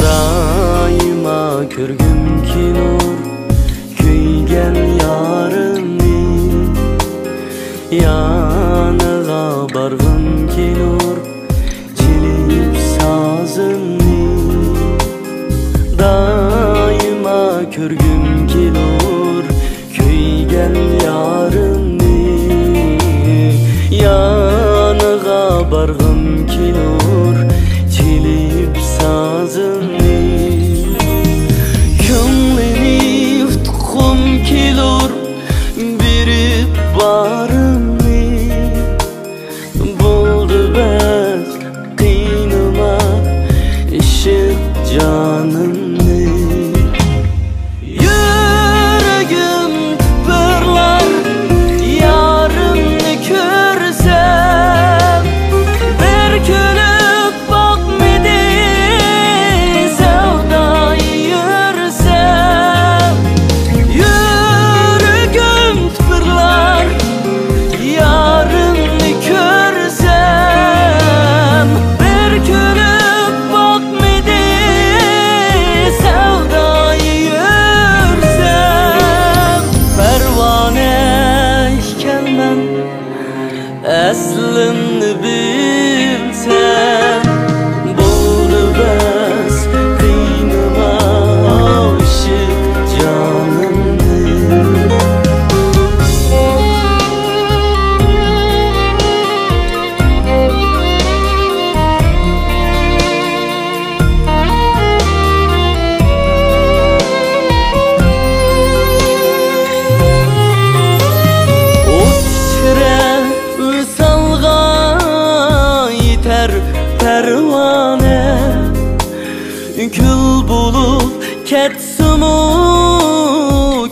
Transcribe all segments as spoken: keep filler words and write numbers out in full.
دائىما كۆرگۈم كېلۇر كۆيگەن يارىمنى، يانىغا بارغۇم كېلۇر چېلىپ سازىمنى. دائىما كۆرگۈم كېلۇر كۆيگەن يارىمنى، يانىغا بارغۇم كېلۇر چېلىپ سازىمنى. كۆڭلىنى يۇتقۇم كېلۇر بېرىپ بارىمنى. بولدى بەس، قىينىما ئىشق جانىمنى. يۈرىكىم تىپىرلار، يارىمنى كۆرسەم. بىر كۈلۈپ باقمىدى سەۋدا يۈرسەم. يۈرىكىم تىپىرلار، يارىمنى كۆرسەم. بىر كۈلۈپ باقمىدى سەۋدا يۈرسەم. پەرۋانە ئىكەنمەن، ئەسلىمنى بىلسەم. بولدى بەس، قىينىما ئىشق جانىمنى. ئوت ئىچرە ۋىسالغا يېتەر پەرۋانە، كۈل بولۇپ كەتسىمۇ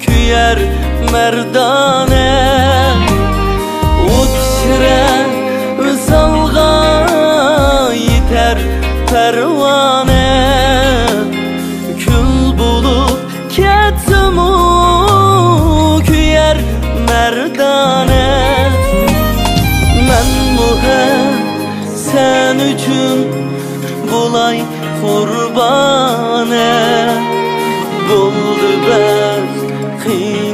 كۆيەر مەردانە. ئوت ئىچرە ۋىسالغا يېتەر پەرۋانە، كۈل بولۇپ كەتسىمۇ كۆيەر مەردانە. مەنمۇ ھەم سەن ئۈچۈن بولاي قۇربانە. بولدى بەس، قىينىما